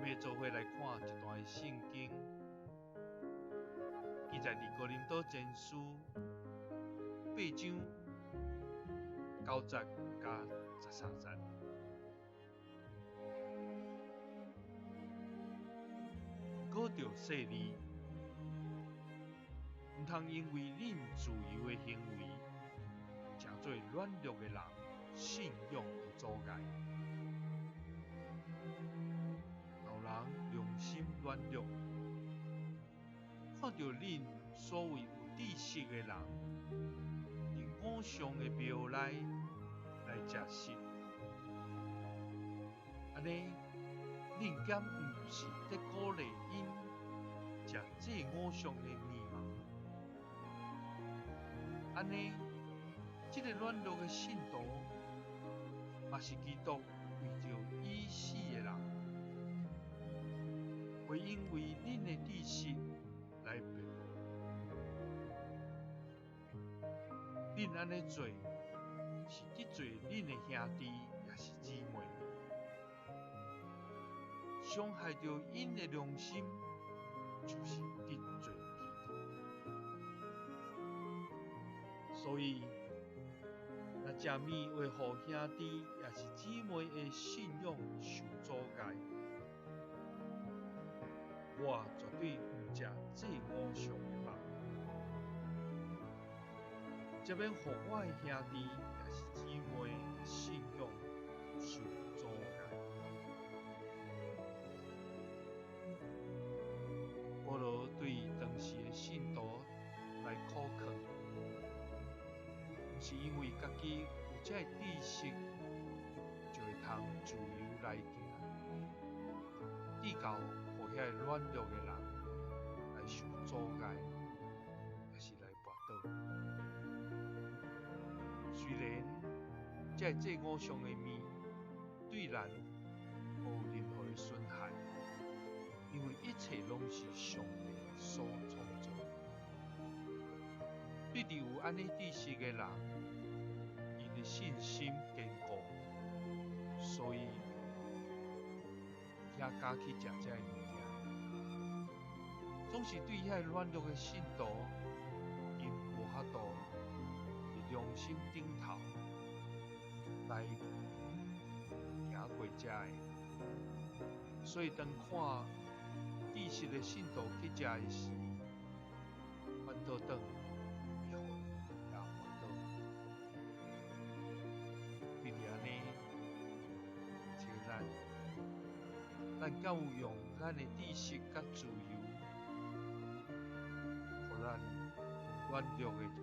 欲做伙來看一段聖經，記載佇哥林多前書八章九節佮十三節。閣著細膩，毋通因為恁自由的行為，成做軟弱的人信仰的阻礙。有人良心軟弱，看著恁所謂有知識的人，佇偶像的廟內來食食，按呢，恁敢毋是咧鼓勵𪜶食祭偶像的物嗎？按呢，這个軟弱的信徒，嘛是基督為著伊死的人，會因為恁的知識來辯駁。恁按呢做，是得罪恁的兄弟，抑是姊妹，傷害著𪜶的良心，就是得罪基督。所以，若食物會予兄弟抑是姊妹的信仰受阻礙，我絕對毋食祭偶像的肉，才免予我的兄弟抑是姊妹的信仰受阻礙。保羅對當時的信徒來苦勸，毋是因為家己有這个知識，就會通自由來行，至到予遐个軟弱的人來受阻礙，抑是來跋倒。雖然這个祭偶像的物對咱無任何的損害，因為一切攏是上帝所創造。對佇有按呢知識的人，𪜶的信心堅固，所以才敢去食這个物件。總是對遐个軟弱的信徒，𪜶無法度佇良心頂頭來行過這个，所以當看知識的信徒去食的時，反倒轉會予𪜶也跋倒。對佇按呢，請咱，咱敢有用咱的知識佮自由，予咱軟弱的基